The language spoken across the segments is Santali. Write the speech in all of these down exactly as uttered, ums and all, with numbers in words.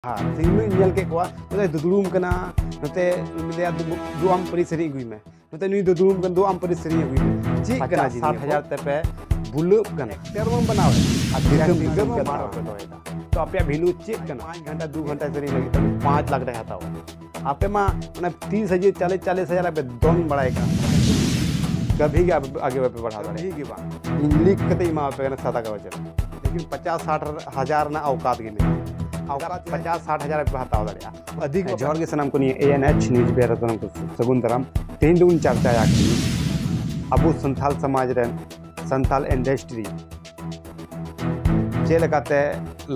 ᱦᱮᱸ, ᱥᱤᱧ ᱧᱮᱞ ᱠᱮᱫ ᱠᱚᱣᱟ, ᱱᱚᱛᱮ ᱫᱩᱫᱲᱩᱢ ᱠᱟᱱᱟ, ᱱᱚᱛᱮ ᱩᱱᱤ ᱞᱟᱹᱭᱟ, "ᱫᱩ, ᱫᱩ ᱟᱢ ᱯᱟᱹᱨᱤᱥ ᱥᱮᱨᱮᱧ ᱟᱹᱜᱩᱭ ᱢᱮ", ᱱᱚᱛᱮ ᱱᱩᱭ ᱫᱩᱫᱲᱩᱢ ᱠᱟᱱᱟ, "ᱫᱩ ᱟᱢ ᱯᱟᱹᱨᱤᱥ ᱥᱮᱨᱮᱧ ᱟᱹᱜᱩᱭ ᱢᱮ"᱾ ᱪᱮᱫ ᱠᱟᱱᱟ ᱯᱚᱧᱪᱟᱥ ᱡᱤᱱᱤᱥ ᱥᱟᱴ ᱦᱟᱡᱟᱨ ᱛᱮᱯᱮ ᱵᱩᱞᱟᱹᱜ ᱠᱟᱱᱟ᱾ ᱮᱠᱴᱟᱨ ᱵᱚᱱ ᱵᱮᱱᱟᱣ ᱮᱫᱟ᱾ ᱟᱨ ᱫᱤᱥᱚᱢ ᱫᱤᱥᱚᱢ ᱫᱤᱥᱚᱢ ᱵᱚᱱ ᱵᱮᱱᱟᱣ ᱵᱮᱱᱟᱣ ᱮᱫᱟ᱾ ᱛᱚ ᱟᱯᱮᱭᱟᱜ ᱵᱷᱮᱞᱩ ᱪᱮᱫ ᱠᱟᱱᱟ? ᱯᱟᱸᱪ ᱜᱷᱚᱱᱴᱟ, ᱫᱩ ᱜᱷᱚᱱᱴᱟ ᱥᱮᱨᱮᱧ ᱞᱟᱹᱜᱤᱫ ᱛᱮ ᱯᱟᱸᱪ ᱞᱟᱠᱷ ᱴᱟᱠᱟ ᱦᱟᱛᱟᱣᱟ᱾ ᱟᱯᱮ ᱢᱟ ᱚᱱᱟ ᱛᱤᱥ ᱦᱟᱡᱟᱨ, ᱪᱟᱞᱤᱥ, ᱪᱟᱞᱤᱥ ᱦᱟᱡᱟᱨ ᱟᱯᱮ ᱫᱚᱱ ᱵᱟᱲᱟᱭ ᱠᱟᱱᱟ᱾ ᱠᱟᱵᱷᱤ ᱜᱮ ᱟᱯᱮ ᱟᱜᱮ ᱵᱟᱯᱮ ᱵᱟᱲᱦᱟᱣ ᱫᱟᱲᱮᱭᱟᱜᱼᱟ᱾ ᱠᱟᱵᱷᱤ ᱜᱮ ᱵᱟᱝ᱾ ᱤᱧ ᱞᱤᱠᱷ ᱠᱟᱛᱮ ᱤᱧ ᱮᱢᱟ ᱯᱮ ᱠᱟᱱᱟ ᱥᱟᱫᱟ ᱠᱟᱜᱚᱡᱽ ᱨᱮ᱾ ᱞᱮᱠᱤᱱ ᱯᱚᱧᱪᱟᱥ ᱥᱟᱴ ᱦᱟᱡᱟᱨ ᱨᱮᱱᱟᱜ ᱚᱣᱠᱟᱛ ᱜᱮ ᱢᱮᱱᱟᱜᱼᱟ᱾ ᱚᱣᱠᱟᱛ ᱯᱚᱧᱪᱟᱥ ᱥᱟᱴ ᱦᱟᱡᱟᱨ ᱯᱮ ᱦᱟᱛᱟᱣ ᱫᱟᱲᱮᱭᱟᱜᱼᱟ᱾ ᱟᱹᱫᱷᱤᱠ ᱦᱮᱸ, ᱡᱚᱦᱟᱨ ᱜᱮ ᱥᱟᱱᱟᱢ ᱠᱚ᱾ ᱱᱤᱭᱟᱹ A N H news ᱵᱮᱨᱟ ᱛᱚᱨᱚᱯ ᱠᱷᱚᱱ ᱥᱟᱹᱜᱩᱱ ᱫᱟᱨᱟᱢ᱾ ᱛᱮᱦᱮᱧ ᱫᱚᱵᱚᱱ ᱪᱟᱨᱪᱟᱭᱟ ᱠᱤ ᱟᱵᱚ ᱥᱟᱱᱛᱟᱞ ᱥᱚᱢᱟᱡᱽ ᱨᱮᱱ, ᱥᱟᱱᱛᱟᱞ industry ᱪᱮᱫ ᱞᱮᱠᱟᱛᱮ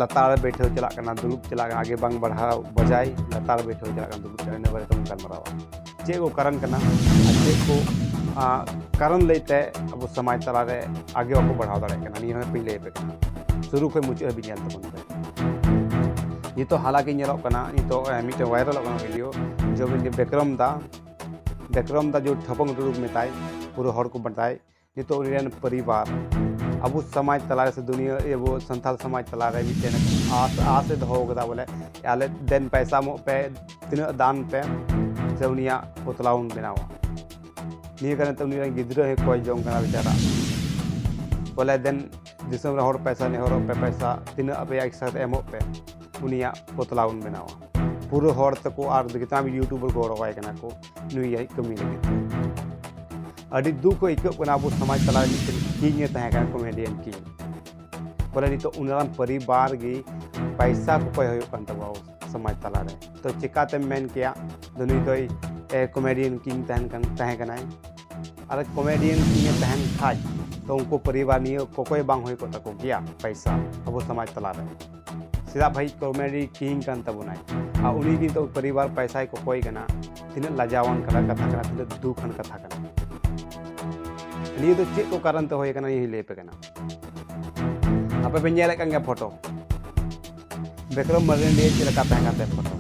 ᱞᱟᱛᱟᱨ ᱵᱟᱹᱭᱴᱷᱟᱹᱣ ᱪᱟᱞᱟᱜ ᱠᱟᱱᱟ, ᱫᱩᱲᱩᱵ ᱪᱟᱞᱟᱜ ᱠᱟᱱᱟ, ᱟᱜᱮ ᱵᱟᱝ ᱵᱟᱲᱦᱟᱣ ᱵᱟᱡᱟᱭ ᱞᱟᱛᱟᱨ ᱵᱟᱹᱭᱴᱷᱟᱹᱣ ᱪᱟᱞᱟᱜ ᱠᱟᱱᱟ, ᱫᱩᱲᱩᱵ ᱪᱟᱞᱟᱜ ᱠᱟᱱᱟ, ᱤᱱᱟᱹ ᱵᱟᱨᱮ ᱛᱮᱵᱚᱱ ᱜᱟᱞᱢᱟᱨᱟᱣᱟ᱾ ᱪᱮᱫ ᱠᱚ ᱠᱟᱨᱚᱱ ᱠᱟᱱᱟ ᱟᱨ ᱪᱮᱫ ᱠᱚ, ᱟ, ᱠᱟᱨᱚᱱ ᱞᱟᱹᱭᱛᱮ ᱟᱵᱚ ᱥᱚᱢᱟᱡᱽ ᱛᱟᱞᱟᱨᱮ ᱟᱜᱮ ᱵᱟᱠᱚ ᱵᱟᱲᱦᱟᱣ ᱫᱟᱲᱮᱭᱟᱜ ᱠᱟᱱᱟ, ᱱᱤᱭᱟᱹ ᱦᱚᱸ ᱵᱟᱹᱧ ᱞᱟᱹᱭ ᱟᱯᱮ ᱠᱟᱱᱟ᱾ ᱥᱩᱨᱩ ᱠᱷᱚᱱ ᱢᱩᱪᱟᱹᱫ ᱦᱟᱹᱵᱤᱡ ᱧᱮᱞ ᱛᱟᱵᱚᱱ ᱯᱮ᱾ ᱱᱤᱛᱚᱜ ᱦᱟᱞᱟᱠᱤ ᱧᱮᱞᱚᱜ ᱠᱟᱱᱟ, ᱱᱤᱛᱚᱜ, ᱮ, ᱢᱤᱫᱴᱮᱱ ᱵᱷᱟᱭᱨᱟᱞᱚᱜ ᱠᱟᱱᱟ ᱵᱷᱤᱰᱤᱭᱳ, ᱡᱚᱵᱤᱱ ᱵᱤᱠᱨᱚᱢ ᱫᱟ, ᱵᱤᱠᱨᱚᱢ ᱫᱟ ᱡᱚ ᱴᱷᱟᱯᱚᱝ ᱴᱩᱰᱩ ᱢᱮᱛᱟᱭ, ᱯᱩᱨᱟᱹ ᱦᱚᱲ ᱠᱚ ᱵᱟᱰᱟᱭ, ᱱᱤᱛᱚᱜ ᱩᱱᱤ ᱨᱮᱱ ᱯᱚᱨᱤᱵᱟᱨ, ᱟᱵᱚ ᱥᱚᱢᱟᱡᱽ ᱛᱟᱞᱟᱨᱮ ᱥᱮ ᱫᱩᱱᱤᱭᱟᱹ, ᱟᱵᱚ ᱥᱟᱱᱛᱟᱲ ᱥᱚᱢᱟᱡᱽ ᱛᱟᱞᱟᱨᱮ ᱢᱤᱫᱴᱮᱱ ᱟᱥ, ᱟᱥ ᱮ ᱫᱚᱦᱚ ᱠᱟᱫᱟ, ᱵᱚᱞᱮ, "ᱟᱞᱮ ᱫᱮᱱ ᱯᱚᱭᱥᱟ ᱮᱢᱚᱜ ᱯᱮ, ᱛᱤᱱᱟᱹᱜ ᱫᱟᱱ ᱯᱮ, ᱥᱮ ᱩᱱᱤᱭᱟᱜ ᱯᱩᱛᱞᱟ ᱵᱚᱱ ᱵᱮᱱᱟᱣᱟ᱾" ᱱᱤᱭᱟᱹ ᱠᱟᱨᱚᱱ ᱛᱮ ᱩᱱᱤ ᱨᱮᱱ ᱜᱤᱫᱽᱨᱟᱹ ᱦᱚᱸᱭ ᱠᱚᱭ ᱡᱚᱝ ᱠᱟᱱᱟ ᱵᱮᱪᱟᱨᱟ, ᱵᱚᱞᱮ, "ᱫᱮᱱ ᱫᱤᱥᱚᱢ ᱨᱮ ᱦᱚᱲ ᱯᱚᱭᱥᱟ ᱱᱮᱦᱚᱨᱚᱜ ᱯᱮ, ᱯᱚᱭᱥᱟ ᱛᱤᱱᱟᱹᱜ ᱟᱯᱮᱭᱟᱜ ᱤᱪᱪᱷᱟ ᱛᱮ ᱮᱢᱚᱜ ᱯᱮ, ᱩᱱᱤᱭᱟᱜ ᱯᱩᱛᱞᱟ ᱵᱚᱱ ᱵᱮᱱᱟᱣᱟ᱾" ᱯᱩᱨᱟᱹ ᱦᱚᱲ ᱛᱮᱠᱚ ᱟᱨ ᱡᱚᱛᱚ YouTuber ᱠᱚ ᱨᱚᱦᱚᱭ ᱠᱟᱱᱟ ᱠᱚ ᱱᱩᱭᱟᱜ ᱠᱟᱹᱢᱤ ᱞᱟᱹᱜᱤᱫ ᱛᱮ᱾ ᱟᱹᱰᱤ ᱫᱩᱠ ᱦᱚᱸ ᱟᱹᱭᱠᱟᱹᱜ ᱠᱟᱱᱟ, ᱟᱵᱚ ᱥᱚᱢᱟᱡᱽ ᱛᱟᱞᱟᱨᱮ ᱢᱤᱫᱴᱮᱱ king ᱮ ᱛᱟᱦᱮᱸ ᱠᱟᱱᱟ, comedian king᱾ ᱵᱚᱞᱮ, ᱱᱤᱛᱚᱜ ᱩᱱᱤ ᱨᱮᱱ ᱯᱚᱨᱤᱵᱟᱨ ᱜᱮ ᱯᱚᱭᱥᱟ ᱠᱚ ᱠᱚᱭ ᱦᱩᱭᱩᱜ ᱠᱟᱱ ᱛᱟᱵᱚᱱᱟ ᱥᱚᱢᱟᱡᱽ ᱛᱟᱞᱟᱨᱮ᱾ ᱛᱚ ᱪᱮᱠᱟᱛᱮᱢ ᱢᱮᱱ ᱠᱮᱭᱟ ᱫᱚ ᱱᱩᱭ ᱫᱚᱭ, ᱮ, comedian king ᱛᱟᱦᱮᱱ ᱠᱟᱱ, ᱛᱟᱦᱮᱸ ᱠᱟᱱᱟᱭ? ᱟᱨ comedian king ᱮ ᱛᱟᱦᱮᱱ ᱠᱷᱟᱡ, ᱛᱚ ᱩᱱᱠᱩ ᱯᱚᱨᱤᱵᱟᱨ ᱱᱤᱭᱟᱹ ᱠᱚᱠᱚᱭ ᱵᱟᱝ ᱦᱩᱭ ᱠᱚᱜ ᱛᱟᱠᱚ ᱜᱮᱭᱟ ᱯᱚᱭᱥᱟ ᱟᱵᱚ ᱥᱚᱢᱟᱡᱽ ᱛᱟᱞᱟᱨᱮ᱾ ᱪᱮᱫᱟᱜ ᱵᱷᱟᱹᱭ, comedy king ᱠᱟᱱ ᱛᱟᱵᱚᱱᱟᱭ, ᱟᱨ ᱩᱱᱤ ᱜᱮ ᱱᱤᱛᱚᱜ ᱯᱚᱨᱤᱵᱟᱨ ᱯᱚᱭᱥᱟᱭ ᱠᱚᱠᱚᱭ ᱠᱟᱱᱟ᱾ ᱛᱤᱱᱟᱹᱜ ᱞᱟᱡᱟᱣᱟᱱ ᱠᱟᱱᱟ ᱠᱟᱛᱷᱟ ᱠᱟᱱᱟ, ᱛᱤᱱᱟᱹᱜ ᱫᱩᱠ ᱟᱱ ᱠᱟᱛᱷᱟ ᱠᱟᱱᱟ᱾ ᱱᱤᱭᱟᱹ ᱫᱚ ᱪᱮᱫ ᱠᱚ ᱠᱟᱨᱚᱱ ᱛᱮ ᱦᱩᱭ ᱠᱟᱱᱟ, ᱤᱧ ᱞᱟᱹᱭ ᱟᱯᱮ ᱠᱟᱱᱟ᱾ ᱟᱯᱮ ᱯᱮ ᱧᱮᱞᱮᱫ ᱠᱟᱱ ᱜᱮᱭᱟ ᱯᱷᱳᱴᱳ, ᱵᱤᱠᱨᱚᱢ ᱢᱟᱨᱰᱤ ᱪᱮᱫ ᱞᱮᱠᱟ ᱛᱟᱦᱮᱸ ᱠᱟᱱ ᱛᱟᱭᱟ ᱯᱷᱳᱴᱳ᱾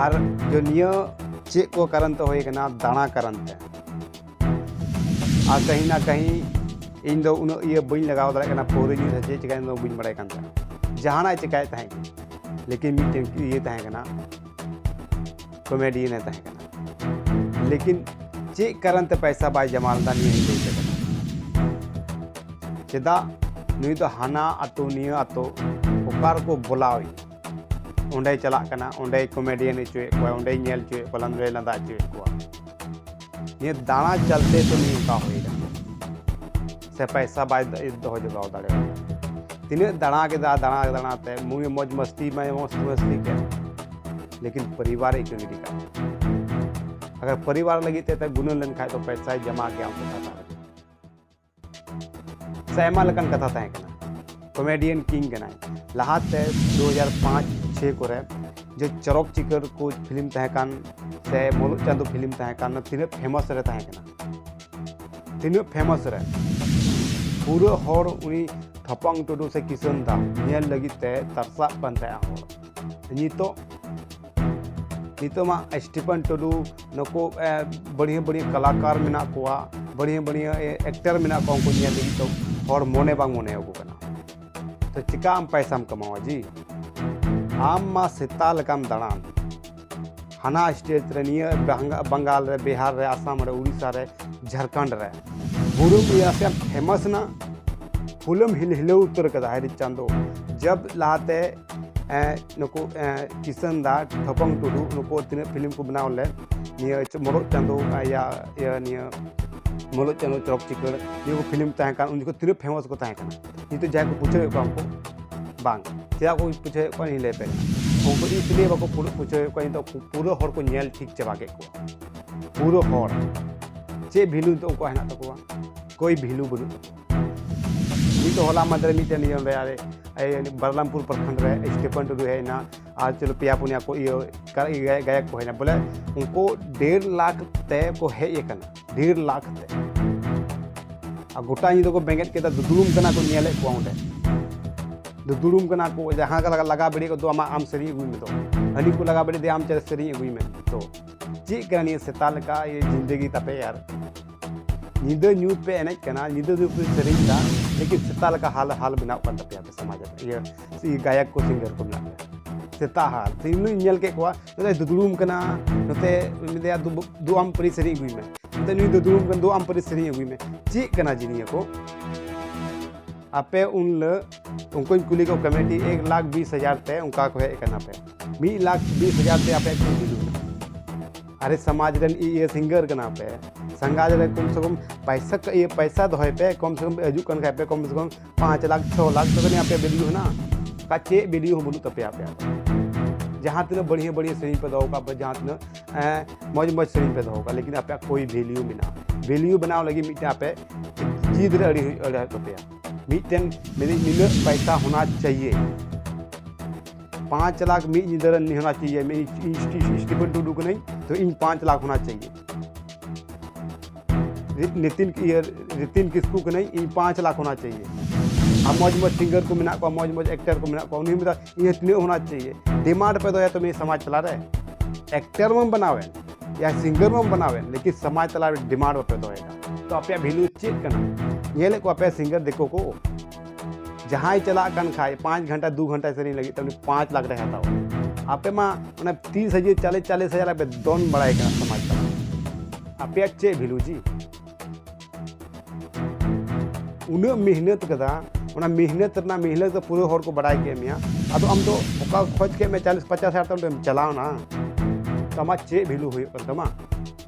ᱟᱨ ᱡᱚ ᱱᱤᱭᱟᱹ ᱪᱮᱫ ᱠᱚ ᱠᱟᱨᱚᱱ ᱛᱮ ᱦᱩᱭ ᱠᱟᱱᱟ? ᱫᱟᱬᱟ ᱠᱟᱨᱚᱱ ᱛᱮ᱾ ᱟᱨ ᱠᱟᱹᱦᱤ ᱱᱟ ᱠᱟᱹᱦᱤ ᱤᱧ ᱫᱚ ᱩᱱᱟᱹᱜ ᱤᱭᱟᱹ ᱵᱟᱹᱧ ᱞᱟᱜᱟᱣ ᱫᱟᱲᱮᱭᱟᱜ ᱠᱟᱱᱟ, ᱯᱟᱹᱣᱨᱟᱹ ᱧᱩ ᱥᱮ ᱪᱮᱫ ᱪᱤᱠᱟᱹᱭᱮᱱ ᱫᱚ ᱵᱟᱹᱧ ᱵᱟᱲᱟᱭ ᱠᱟᱱ ᱛᱟᱦᱮᱸᱱᱟ᱾ ᱡᱟᱦᱟᱱᱟᱜ ᱮ ᱪᱤᱠᱟᱹᱭᱮᱫ ᱛᱟᱦᱮᱸᱫ ᱜᱮ, ᱞᱮᱠᱤᱱ ᱢᱤᱫᱴᱮᱱ ᱤᱭᱟᱹ ᱛᱟᱦᱮᱸ ᱠᱟᱱᱟ, ᱠᱚᱢᱮᱰᱤᱭᱟᱱ ᱮ ᱛᱟᱦᱮᱸ ᱠᱟᱱᱟ᱾ ᱞᱮᱠᱤᱱ ᱪᱮᱫ ᱠᱟᱨᱚᱱ ᱛᱮ ᱯᱚᱭᱥᱟ ᱵᱟᱭ ᱡᱚᱢᱟ ᱞᱮᱫᱟ, ᱱᱤᱭᱟᱹ ᱤᱧ ᱞᱟᱹᱭ ᱠᱮᱫᱟ᱾ ᱪᱮᱫᱟᱜ ᱱᱩᱭ ᱫᱚ ᱦᱟᱱᱟ ᱟᱛᱳ ᱱᱤᱭᱟᱹ ᱟᱛᱳ ᱚᱠᱟ ᱨᱮᱠᱚ ᱵᱚᱞᱟᱣ ᱮᱭᱟ, ᱚᱸᱰᱮᱭ ᱪᱟᱞᱟᱜ ᱠᱟᱱᱟ, ᱚᱸᱰᱮᱭ ᱠᱚᱢᱮᱰᱤᱭᱟᱱ ᱦᱚᱪᱚᱭᱮᱫ ᱠᱚᱣᱟ, ᱚᱸᱰᱮᱭ ᱧᱮᱞ ᱦᱚᱪᱚᱭᱮᱫ ᱠᱚᱣᱟ, ᱚᱸᱰᱮᱭ ᱞᱟᱸᱫᱟ ᱦᱚᱪᱚᱭᱮᱫ ᱠᱚᱣᱟ᱾ ᱱᱤᱭᱟᱹ ᱫᱟᱬᱟ ᱪᱟᱞᱛᱮ ᱛᱚ ᱱᱤᱭᱟᱹ ᱚᱱᱠᱟ ᱦᱩᱭ ᱮᱱᱟ, ᱥᱮ ᱯᱚᱭᱥᱟ ᱵᱟᱭ ᱫᱚᱦᱚ ᱡᱚᱜᱟᱣ ᱫᱟᱲᱮᱭᱟᱜᱼᱟ᱾ ᱛᱤᱱᱟᱹᱜ ᱫᱟᱬᱟ ᱠᱮᱫᱟ, ᱫᱟᱬᱟ ᱫᱟᱬᱟ ᱛᱮ ᱢᱩᱭ ᱢᱚᱡᱽ ᱢᱟᱥᱛᱤ ᱢᱟᱭ ᱢᱚᱥᱛᱤ ᱢᱟᱥᱛᱤ ᱠᱮᱫ, ᱞᱮᱠᱤᱱ ᱯᱚᱨᱤᱵᱟᱨ ᱮ ᱤᱠᱟᱹ ᱜᱤᱰᱤ ᱠᱟᱜ᱾ ᱟᱜᱟᱨ ᱯᱚᱨᱤᱵᱟᱨ ᱞᱟᱹᱜᱤᱫ ᱛᱮ ᱜᱩᱱᱟᱹᱱ ᱞᱮᱱᱠᱷᱟᱡ ᱫᱚ ᱯᱚᱭᱥᱟᱭ ᱡᱚᱢᱟ ᱜᱮᱭᱟ ᱩᱱᱠᱩ ᱠᱷᱟᱛᱟ ᱨᱮ᱾ ᱥᱮ ᱟᱭᱢᱟ ᱞᱮᱠᱟᱱ ᱠᱟᱛᱷᱟ ᱛᱟᱦᱮᱸ ᱠᱟᱱᱟ᱾ ᱠᱚᱢᱮᱰᱤᱭᱟᱱ ᱠᱤᱝ ᱠᱟᱱᱟᱭ᱾ ᱞᱟᱦᱟᱛᱮ ᱫᱩ ᱦᱟᱡᱟᱨ ᱯᱟᱸᱪ ᱪᱷᱚᱭ ᱠᱚᱨᱮ ᱡᱮ ᱪᱚᱨᱚᱠ ᱪᱤᱠᱟᱹᱲ ᱠᱚ ᱯᱷᱤᱞᱢ ᱛᱟᱦᱮᱸ ᱠᱟᱱ, ᱥᱮ ᱢᱩᱞᱩᱜ ᱪᱟᱸᱫᱚ ᱯᱷᱤᱞᱢ ᱛᱟᱦᱮᱸ ᱠᱟᱱ, ᱛᱤᱱᱟᱹᱜ ᱯᱷᱮᱢᱟᱥ ᱨᱮ ᱛᱟᱦᱮᱸ ᱠᱟᱱᱟ, ᱛᱤᱱᱟᱹᱜ ᱯᱷᱮᱢᱟᱥ ᱨᱮ᱾ ᱯᱩᱨᱟᱹ ᱦᱚᱲ ᱩᱱᱤ ᱴᱷᱚᱯᱚᱝ ᱴᱩᱰᱩ ᱥᱮ ᱠᱤᱥᱟᱹᱱ ᱫᱟ ᱧᱮᱞ ᱞᱟᱹᱜᱤᱫ ᱛᱮ ᱛᱟᱨᱥᱟᱜ ᱠᱟᱱ ᱛᱟᱦᱮᱸᱜᱼᱟ ᱦᱚᱲ᱾ ᱱᱤᱛᱚᱜ, ᱱᱤᱛᱚᱜ ᱢᱟ ᱥᱴᱤᱯᱷᱟᱱ ᱴᱩᱰᱩ, ᱱᱩᱠᱩ, ᱮ, ᱵᱟᱹᱲᱤᱭᱟᱹ ᱵᱟᱹᱲᱤᱭᱟᱹ ᱠᱟᱞᱟᱠᱟᱨ ᱢᱮᱱᱟᱜ ᱠᱚᱣᱟ, ᱵᱟᱹᱲᱤᱭᱟᱹ ᱵᱟᱹᱲᱤᱭᱟᱹ, ᱮ, ᱮᱠᱴᱟᱨ ᱢᱮᱱᱟᱜ ᱠᱚᱣᱟ, ᱩᱱᱠᱩ ᱧᱮᱞ ᱞᱟᱹᱜᱤᱫ ᱛᱚ ᱦᱚᱲ ᱢᱚᱱᱮ ᱵᱟᱝ ᱢᱚᱱᱮ ᱟᱠᱚ ᱠᱟᱱᱟ᱾ ᱛᱚ ᱪᱤᱠᱟ ᱟᱢ ᱯᱟᱭᱥᱟᱢ ᱠᱟᱢᱟᱣᱟ ᱡᱤ? ᱟᱢ ᱢᱟ ᱥᱮᱛᱟ ᱞᱮᱠᱟᱢ ᱫᱟᱬᱟᱱ, ᱦᱟᱱᱟ ᱥᱴᱮᱴ ᱨᱮ, ᱱᱤᱭᱟᱹ ᱵᱟᱝᱜᱟ-, ᱵᱟᱝᱜᱟᱞ ᱨᱮ, ᱵᱤᱦᱟᱨ ᱨᱮ, ᱟᱥᱟᱢ ᱨᱮ, ᱩᱲᱤᱥᱥᱟ ᱨᱮ, ᱡᱷᱟᱲᱠᱷᱚᱸᱰ ᱨᱮ᱾ ᱯᱩᱨᱟᱹ ᱱᱟᱥᱮᱭᱟᱜ ᱯᱷᱮᱢᱟᱥ ᱮᱱᱟ, ᱯᱷᱩᱞᱮᱢ ᱦᱤᱞ-, ᱦᱤᱞᱟᱹᱣ ᱩᱛᱟᱹᱨ ᱠᱟᱫᱟ᱾ ᱦᱟᱭ ᱨᱮ ᱪᱟᱸᱫᱳ, ᱡᱟᱵ ᱞᱟᱦᱟᱛᱮ, ᱮ, ᱱᱩᱠᱩ, ᱮ, ᱠᱤᱥᱟᱹᱱ ᱫᱟ, ᱴᱷᱚᱯᱚᱝ ᱴᱩᱰᱩ, ᱱᱩᱠᱩ ᱛᱤᱱᱟᱹᱜ ᱯᱷᱤᱞᱢ ᱠᱚ ᱵᱮᱱᱟᱣ ᱞᱮᱫ, ᱱᱤᱭᱟᱹ ᱢᱚᱨᱚᱜ ᱪᱟᱸᱫᱳ, ᱟ, ᱤᱭᱟ, ᱤᱭᱟᱹ, ᱱᱤᱭᱟᱹ ᱢᱚᱨᱚᱜ ᱪᱟᱸᱫᱳ, ᱪᱚᱨᱚᱠ ᱪᱤᱠᱟᱹᱲ, ᱱᱤᱭᱟᱹ ᱠᱚ ᱯᱷᱤᱞᱢ ᱛᱟᱦᱮᱸ ᱠᱟᱱ, ᱩᱱ ᱡᱚᱠᱷᱚᱱ ᱛᱤᱱᱟᱹᱜ ᱯᱷᱮᱢᱟᱥ ᱠᱚ ᱛᱟᱦᱮᱸ ᱠᱟᱱᱟ᱾ ᱱᱤᱛᱚᱜ ᱡᱟᱦᱟᱸᱭ ᱠᱚ ᱵᱩᱡᱷᱟᱹᱣᱮᱫ ᱠᱚᱣᱟ ᱩᱱᱠᱩ ᱵᱟᱝ᱾ ᱪᱮᱫᱟᱜ ᱠᱚ ᱵᱩᱡᱷᱟᱹᱣᱮᱫ ᱠᱚᱣᱟ, ᱤᱧ ᱞᱟᱹᱭ ᱟᱯᱮ ᱠᱟᱱᱟ᱾ ᱩᱱᱠᱩ ᱤᱥᱞᱤᱭᱮ ᱵᱟᱠᱚ ᱯᱩᱨᱟᱹ ᱵᱩᱡᱷᱟᱹᱣᱮᱫ ᱠᱚᱣᱟ, ᱱᱤᱛᱚᱜ ᱯᱩ-, ᱯᱩᱨᱟᱹ ᱦᱚᱲ ᱠᱚ ᱧᱮᱞ ᱴᱷᱤᱠ ᱪᱟᱵᱟ ᱠᱮᱫ ᱠᱚᱣᱟ᱾ ᱯᱩᱨᱟᱹ ᱦᱚᱲ᱾ ᱪᱮᱫ ᱵᱷᱮᱞᱩ ᱱᱤᱛᱚᱜ ᱩᱱᱠᱩᱣᱟᱜ ᱦᱮᱱᱟᱜ ᱛᱟᱠᱚᱣᱟ? ᱠᱳᱭ ᱵᱷᱮᱞᱩ ᱵᱟᱹᱱᱩᱜ ᱛᱟᱠᱚᱣᱟ᱾ ᱱᱤᱛᱚᱜ ᱦᱚᱞᱟ ᱢᱟᱫᱷᱮᱨ ᱢᱤᱫᱴᱮᱱ ᱤᱭᱟᱹ ᱚᱸᱰᱮ ᱟᱞᱮ, ᱮᱭ, ᱵᱟᱨᱞᱟᱢᱯᱩᱨ ᱯᱨᱚᱠᱷᱚᱸᱰ ᱨᱮ ᱥᱴᱤᱯᱷᱟᱱ ᱴᱩᱰᱩ ᱦᱮᱡ ᱮᱱᱟ, ᱟᱨ ᱪᱚᱞᱚ ᱯᱮᱭᱟ ᱯᱩᱱᱭᱟ ᱠᱚ ᱤᱭᱟᱹ ᱠᱟ-, ᱤᱭᱟᱹ ᱜᱟᱭ-, ᱜᱟᱭᱚᱠ ᱠᱚ ᱦᱮᱡ ᱮᱱᱟ᱾ ᱵᱚᱞᱮ ᱩᱱᱠᱩ ᱰᱮᱲ ᱞᱟᱠᱷ ᱛᱮ ᱠᱚ ᱦᱮᱡ ᱟᱠᱟᱱᱟ, ᱰᱮᱲ ᱞᱟᱠᱷ ᱛᱮ᱾ ᱟᱨ ᱜᱚᱴᱟ ᱧᱤᱫᱟᱹ ᱠᱚ ᱵᱮᱸᱜᱮᱫ ᱠᱮᱫᱟ, ᱫᱩᱫᱩᱲᱩᱢ ᱠᱟᱱᱟ ᱠᱚ, ᱧᱮᱞᱮᱫ ᱠᱚᱣᱟ ᱚᱸᱰᱮ᱾ ᱫᱩᱫᱩᱲᱩᱢ ᱠᱟᱱᱟ ᱠᱚ, ᱡᱟᱦᱟᱸ ᱠᱚ ᱞᱟᱜᱟ, ᱞᱟᱜᱟ ᱵᱟᱹᱲᱤᱡ ᱠᱚ ᱫᱚ ᱟᱢᱟᱜ, ᱟᱢ ᱥᱮᱨᱮᱧ ᱟᱹᱜᱩᱭ ᱢᱮ ᱛᱚ᱾ ᱦᱟᱹᱱᱤ ᱠᱚ ᱞᱟᱜᱟ ᱵᱟᱹᱲᱤᱡ ᱫᱮ, ᱟᱢ ᱪᱮᱫ ᱥᱮᱨᱮᱧ ᱟᱹᱜᱩᱭ ᱢᱮ ᱛᱚ᱾ ᱪᱮᱫ ᱠᱟᱱᱟ ᱱᱤᱭᱟᱹ ᱥᱮᱛᱟ ᱞᱮᱠᱟ ᱤᱭᱟᱹ ᱡᱤᱱᱫᱮᱜᱤ ᱛᱟᱯᱮ ᱭᱟᱨ? ᱧᱤᱫᱟᱹ ᱧᱩᱛ ᱯᱮ ᱮᱱᱮᱡ ᱠᱟᱱᱟ, ᱧᱤᱫᱟᱹ ᱧᱩᱛ ᱯᱮ ᱥᱮᱨᱮᱧ ᱮᱫᱟ, ᱞᱮᱠᱤᱱ ᱥᱮᱛᱟ ᱞᱮᱠᱟ ᱦᱟᱞ ᱦᱟᱞ ᱵᱮᱱᱟᱣ ᱠᱟᱱ ᱛᱟᱯᱮᱭᱟ ᱟᱯᱮ ᱥᱚᱢᱟᱡᱽ ᱨᱮ, ᱤᱭᱟᱹ ᱜᱟᱭᱚᱠ ᱠᱚ, ᱥᱤᱝᱜᱟᱨ ᱠᱚ ᱢᱮᱱᱟᱜ ᱯᱮᱭᱟ, ᱥᱮᱛᱟ ᱦᱟᱞ᱾ ᱛᱮᱦᱮᱧ ᱦᱤᱞᱳᱜ ᱤᱧ ᱧᱮᱞ ᱠᱮᱫ ᱠᱚᱣᱟ, ᱱᱚᱛᱮ ᱫᱩᱫᱲᱩᱢ ᱠᱟᱱᱟ, ᱱᱚᱛᱮ ᱢᱮᱱᱫᱟᱭᱟ ᱫᱩ ᱟᱢ ᱯᱟᱹᱨᱤ ᱥᱮᱨᱮᱧ ᱟᱹᱜᱩᱭ ᱢᱮ, ᱱᱚᱛᱮ ᱱᱩᱭ ᱫᱩᱫᱲᱩᱢ ᱠᱟᱱᱟ, ᱫᱩ ᱟᱢ ᱯᱟᱹᱨᱤ ᱥᱮᱨᱮᱧ ᱟᱹᱜᱩᱭ ᱢᱮ᱾ ᱪᱮᱫ ᱠᱟᱱᱟ ᱡᱤᱱᱤᱭᱟᱹ ᱠᱚ? ᱟᱯᱮ ᱩᱱ ᱦᱤᱞᱳᱜ ᱩᱱᱠᱩᱧ ᱠᱩᱞᱤ ᱠᱚ ᱠᱚᱢᱤᱴᱤ ᱮᱠ ᱞᱟᱠᱷ ᱵᱤᱥ ᱦᱟᱡᱟᱨ ᱛᱮ ᱚᱱᱠᱟ ᱠᱚ ᱦᱮᱡ ᱟᱠᱟᱱᱟ ᱯᱮ, ᱢᱤᱫ ᱞᱟᱠᱷ ᱵᱤᱥ ᱦᱟᱡᱟᱨ ᱛᱮ ᱟᱯᱮᱭᱟᱜ ᱪᱮᱫ ᱵᱷᱮᱞᱩ ᱢᱮᱱᱟᱜᱼᱟ? ᱟᱨᱮ ᱥᱚᱢᱟᱡᱽ ᱨᱮᱱ ᱤᱭᱟᱹ ᱥᱤᱝᱜᱟᱨ ᱠᱟᱱᱟ ᱯᱮ, ᱥᱚᱢᱟᱡᱽ ᱨᱮ ᱠᱚᱢ ᱥᱮ ᱠᱚᱢ ᱯᱟᱭᱥᱟ ᱤᱭᱟᱹ ᱯᱟᱭᱥᱟ ᱫᱚᱦᱚᱭ ᱯᱮ, ᱠᱚᱢ ᱥᱮ ᱠᱚᱢ ᱦᱤᱡᱩᱜ ᱠᱟᱱ ᱠᱷᱟᱡ ᱯᱮ ᱠᱚᱢ ᱥᱮ ᱠᱚᱢ ᱯᱟᱸᱪ ᱞᱟᱠᱷ ᱪᱷᱚ ᱞᱟᱠᱷ, ᱛᱚᱵᱮ ᱟᱹᱱᱤᱡ ᱟᱯᱮᱭᱟᱜ ᱵᱷᱮᱞᱩ ᱦᱮᱱᱟᱜᱼᱟ᱾ ᱚᱠᱟ ᱪᱮᱫ ᱵᱷᱮᱞᱩ ᱦᱚᱸ ᱵᱟᱹᱱᱩᱜ ᱛᱟᱯᱮᱭᱟ ᱟᱯᱮᱭᱟᱜ ᱫᱚ᱾ ᱡᱟᱦᱟᱸ ᱛᱤᱱᱟᱹᱜ ᱵᱟᱹᱲᱦᱤᱭᱟᱹ ᱵᱟᱹᱲᱦᱤᱭᱟᱹ ᱥᱮᱨᱮᱧ ᱯᱮ ᱫᱚᱦᱚ ᱠᱟᱜ ᱯᱮ, ᱡᱟᱦᱟᱸ ᱛᱤᱱᱟᱹᱜ ᱮᱸ, ᱢᱚᱡᱽ ᱢᱚᱡᱽ ᱥᱮᱨᱮᱧ ᱯᱮ ᱫᱚᱦᱚ ᱠᱟᱜᱼᱟ, ᱞᱮᱠᱤᱱ ᱟᱯᱮᱭᱟᱜ ᱠᱳᱭ ᱵᱷᱮᱞᱩ ᱢᱮᱱᱟᱜᱼᱟ? ᱵᱷᱮᱞᱩ ᱵᱮᱱᱟᱣ ᱞᱟᱹᱜᱤᱫ ᱢᱤᱫᱴᱮᱱ ᱟᱯᱮ ᱡᱤᱫ ᱨᱮ ᱟᱹᱰᱤ ᱦᱩᱭᱩᱜ ᱟᱹᱰᱤ ᱦᱩᱭᱩᱜ ᱛᱟᱯᱮᱭᱟ᱾ ᱢᱤᱫᱴᱮᱱ ᱢᱮᱱᱫᱟᱹᱧ ᱱᱤᱱᱟᱹᱜ ᱯᱟᱭᱥᱟ ᱦᱳᱱᱟ ᱪᱟᱦᱤᱭᱮ, ᱯᱟᱸᱪ ᱞᱟᱠᱷ ᱢᱤᱫ ᱧᱤᱫᱟᱹ ᱨᱮ ᱦᱳᱱᱟ ᱪᱟᱦᱤᱭᱮ, ᱤᱧ ᱥᱴᱤᱯᱷᱮᱱ ᱴᱩᱰᱩ ᱠᱟᱹᱱᱟᱹᱧ ᱛᱚ ᱤᱧ ᱯᱟᱸᱪ ᱞᱟᱠᱷ ᱦᱳᱱᱟ ᱪᱟᱦᱤᱭᱮ᱾ ᱨᱤ- ᱱᱤᱛᱤᱱ ᱤᱭᱟᱹ ᱨᱤᱛᱤᱱ ᱠᱤᱥᱠᱩ ᱠᱟᱹᱱᱟᱹᱧ, ᱤᱧ ᱯᱟᱸᱪ ᱞᱟᱠᱷ ᱦᱳᱱᱟ ᱪᱟᱦᱤᱭᱮ᱾ ᱟᱨ ᱢᱚᱡᱽ ᱢᱚᱡᱽ ᱥᱤᱝᱜᱟᱨ ᱠᱚ ᱢᱮᱱᱟᱜ ᱠᱚᱣᱟ, ᱢᱚᱡᱽ ᱢᱚᱡᱽ ᱮᱠᱴᱟᱨ ᱠᱚ ᱢᱮᱱᱟᱜ ᱠᱚᱣᱟ, ᱩᱱᱤ ᱢᱮᱛᱟ ᱤᱧ ᱛᱤᱱᱟᱹᱜ ᱦᱳᱱᱟ ᱪᱟᱦᱤᱭᱮ? ᱰᱤᱢᱟᱱᱰ ᱯᱮ ᱫᱚᱦᱚᱭᱟ ᱛᱚ ᱢᱤᱫ ᱥᱚᱢᱟᱡᱽ ᱛᱟᱞᱟᱨᱮ᱾ ᱮᱠᱴᱟᱨ ᱢᱟᱢ ᱵᱮᱱᱟᱣᱮᱱ, ᱭᱟ ᱥᱤᱝᱜᱟᱨ ᱢᱟᱢ ᱵᱮᱱᱟᱣᱮᱱ, ᱞᱮᱠᱤᱱ ᱥᱚᱢᱟᱡᱽ ᱛᱟᱞᱟᱨᱮ ᱰᱤᱢᱟᱱᱰ ᱵᱟᱯᱮ ᱫᱚᱦᱚᱭᱮᱫᱟ᱾ ᱛᱚ ᱟᱯᱮᱭᱟᱜ ᱵᱷᱮᱞᱩ ᱪᱮᱫ ᱠᱟᱱᱟ? ᱧᱮᱞᱮᱫ ᱠᱚᱣᱟ ᱯᱮ ᱥᱤᱝᱜᱟᱨ ᱫᱤᱠᱩ ᱠᱚ, ᱡᱟᱦᱟᱸᱭ ᱪᱟᱞᱟᱜ ᱠᱟᱱ ᱠᱷᱟᱡ ᱯᱟᱸᱪ ᱜᱷᱚᱱᱴᱟ ᱫᱩ ᱜᱷᱚᱱᱴᱟ ᱥᱮᱨᱮᱧ ᱞᱟᱹᱜᱤᱫ ᱛᱮ ᱩᱱᱤ ᱯᱟᱸᱪ ᱞᱟᱠᱷ ᱴᱟᱠᱟᱭ ᱦᱟᱛᱟᱣᱟ᱾ ᱟᱯᱮ ᱢᱟ ᱚᱱᱟ ᱛᱤᱥ ᱦᱟᱡᱟᱨ ᱪᱟᱞᱤᱥ ᱪᱟᱞᱤᱥ ᱦᱟᱡᱟᱨ ᱯᱮ ᱫᱚᱱ ᱵᱟᱲᱟᱭ ᱠᱟᱱᱟ ᱥᱚᱢᱟᱡᱽ ᱛᱟᱞᱟ᱾ ᱟᱯᱮᱭᱟᱜ ᱪᱮᱫ ᱵᱷᱮᱞᱩ ᱡᱤ? ᱩᱱᱟᱹᱜ ᱢᱮᱦᱱᱚᱛ ᱠᱟᱫᱟ, ᱚᱱᱟ ᱢᱮᱦᱱᱚᱛ ᱨᱮᱱᱟᱜ ᱢᱮᱦᱱᱚᱛ ᱫᱚ ᱯᱩᱨᱟᱹ ᱦᱚᱲ ᱠᱚ ᱵᱟᱲᱟᱭ ᱠᱮᱫ ᱢᱮᱭᱟ᱾ ᱟᱫᱚ ᱟᱢ ᱫᱚ ᱚᱠᱟ ᱠᱷᱚᱡᱽ ᱠᱮᱫ ᱢᱮ ᱪᱟᱞᱤᱥ ᱯᱚᱪᱟᱥ ᱦᱟᱡᱟᱨ ᱛᱮ ᱚᱸᱰᱮᱢ ᱪᱟᱞᱟᱣᱱᱟ, ᱛᱚ ᱟᱢᱟᱜ ᱪᱮᱫ ᱵᱷᱮᱞᱩ ᱦᱩᱭᱩᱜ ᱠᱟᱱ ᱛᱟᱢᱟ?